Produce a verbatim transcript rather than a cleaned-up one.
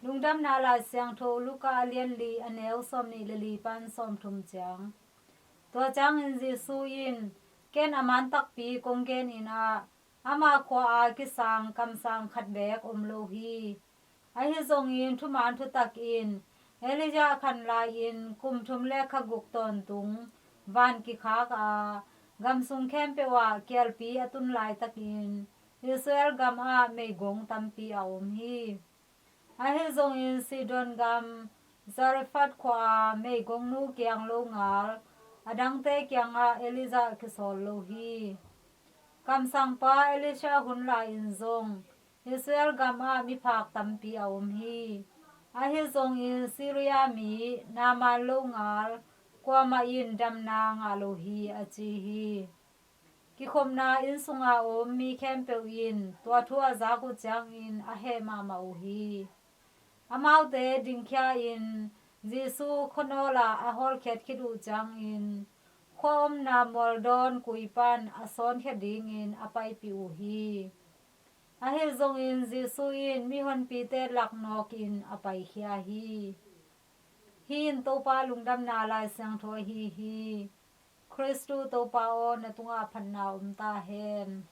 Lungdamna Lai Siangtho Luka a lian li, a neu sawmnih le li pan sawmthum ciang. Tua ciangin Jesu in, "Ken a man takpi kong genin ah, ama khua-a kisang kamsang khat beek om lo hi. Ahi zongin thuman thutak in Elijah khan lai-in kum thum le kha guk tawntung van kikhak a, gam sung khempeuh ah kialpi a tun laitakin Israel gam ah meigong tampi a om hi. Ahi zongin Sidon gam Zarephath khua-a meigongnu kiang lo ngal a dangte kiangah Elijah kisawl lo hi. Kamsangpa Elisha hun lai-in zong Israel gam ah miphak tampi a om hi. Ahi zongin Syria mi Naaman lo ngal kuamah in damna ngah lo hi," a ci hi. Kikhopna inn sunga om mi khempeuh in tua thu a zak uh ciangin a heh mahmah uh hi. Amaute dingkhia-in Jesu khuanawl ah a hawlkhiat khit uh ciangin khua omna mualdawn kui pan a sawnkhia dingin a paipih uh hi. Ahi zongin Jesu in mihonpite lak nawkin a paikhia hi. Hih in Topa Lungdamna Lai Siangtho ahi hi. Khristu Topa aw, na tungah phatna om ta hen.